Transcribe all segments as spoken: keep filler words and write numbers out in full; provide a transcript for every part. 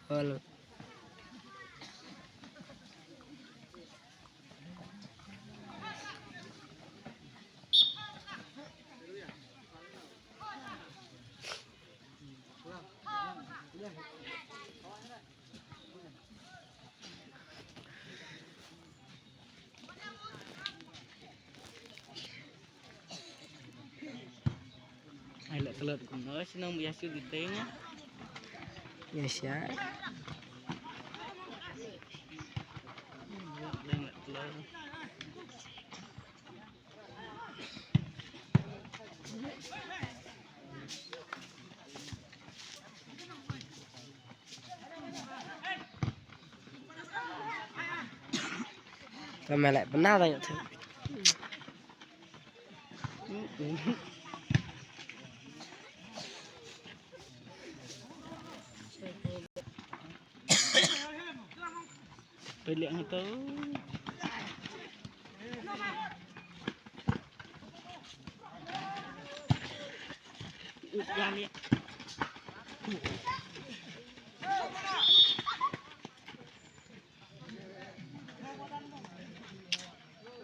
Hello. Ai la telat kumno sih nang ya sih di tengah. Ya sih. Tengah telat. Ka me leh pynah tang ïa thu. Pynliang tu. Ut ya liak.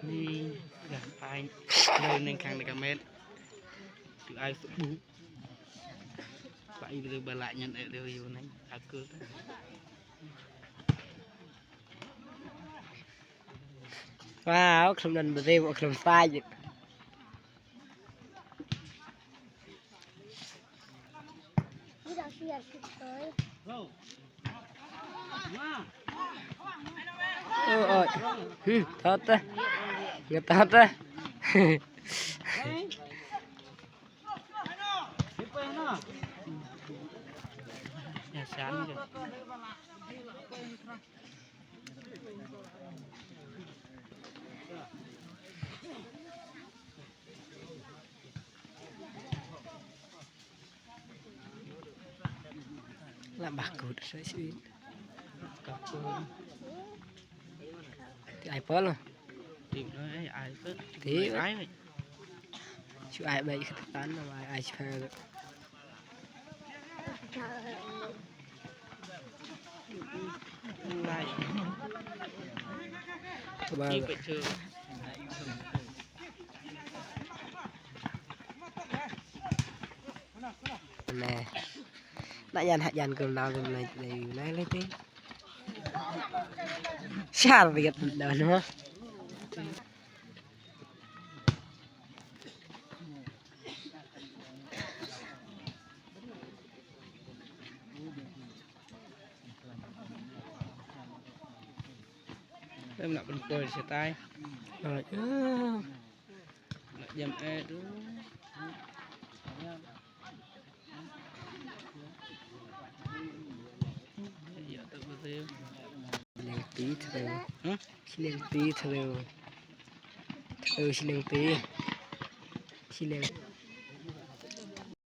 Ni dah ai lei neng khang dekat met. Tu ai sebu. Ba i lei balak nyen eh lei yu neng aku tu. Wow, khlem don beri, khlem sai. Oh, oh. Hmm, thot te. Nge thot te. Ya, sian ke. Lah bakut sa sih. Ti ai pol. Ti ai ai. Ti ai. Shu ai bai ka tan ai ai shu. Ba. Ne. Na yan ha yan kum na kum na na na na ti. Shar bigat na no. Em nak pun koi setai. Nak jam eh tu. Ya tak betul. Shilliang pi threw. Hah? Shilliang pi threw. Threw shilliang pi. Shilliang.